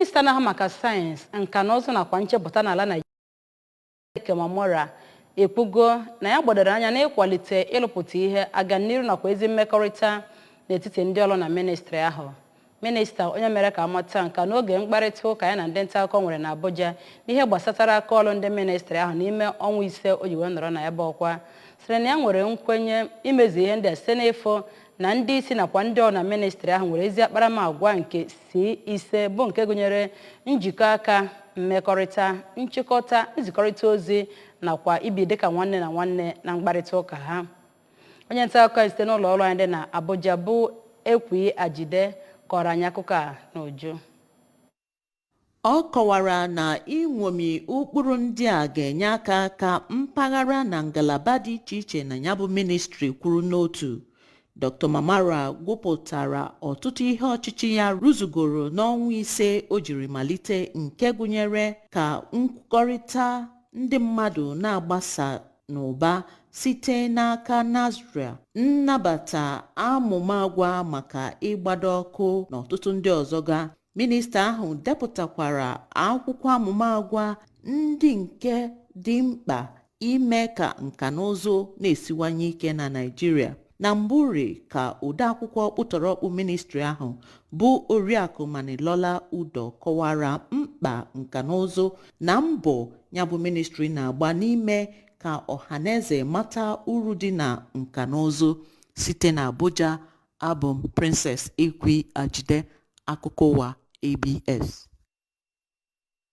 Minista na-ahụ maka sayensị, nka na ụzụ nakwa nchepụta n'ala Naijiria, Mamora, ekwugo na ya gbadoro anya n'ịkwalite ịlụpụta ihe, agamniru nakwa ezi mmekọrịta n'etiti ndị ọrụ na ministrị ahụ. Minista, onye mere ka amata nka n'oge mkparịta ụka ya na ndị nta akụkọ nwere na Abuja n'ihe gbasatara aka ọrụ ndị ministrị ahụ n'ime ọnwa 5 o ji wee nọrọ na ya bụ ọkwa, sịrị na ya nwere nkwenye imezu ihe ndị a site n'ịfụ na ndị isi nakwa ndị ọrụ na ministrị ahụ nwere ezi akparamagwa nke C ise, bụ nke gụnyere njikọ aka, mmekọrịta, nchịkọta, nzikọrịta ozi nakwa ibi dịka nwanne na nwanne na mkparịta ụka ha. Onye nta akụkọ site n'ụlọ ọrụ anyị dị na Abuja, bụ Ekwi Ajide, kọrọ anyị akụkọ a n'uju. Ọ kọwara na iṅomi ụkpụrụ ndị a ga-enye aka ka mpaghara na ngalaba dị iche iche na ya bụ ministri kwuru n'otu. Dr. Mamora gwupụtara ọtụtụ ihe ọchịchị ya rụzugoro n'ọnwa 5 o jiri malite, nke gụnyere ka nkwukọrịta ndị mmadụ na-agbasa n'ụba site n'aka NASRDA, nnabata amụmagwa maka ịgbado ọkụ na ọtụtụ ndị ọzọ ga. Minista ahụ depụtakwara akwụkwọ amụmagwa ndị nke dị mkpa ime ka nka na ụzụ na-esiwanye ike na Naịjirịa. Na mbụri ka odeakwụkwọ kpụtọrọkpụ ministri ahụ, bụ Oriakụ Manilola Udo, kọwara mkpa nka na ụzụ na mbọ ya bụ ministri na-agba n'ime ka ọhaneze mata uru dị na nka na ụzụ. Site na Abuja, abụ m Princess Ekwi Ajide, akụkọ ụwa ABS.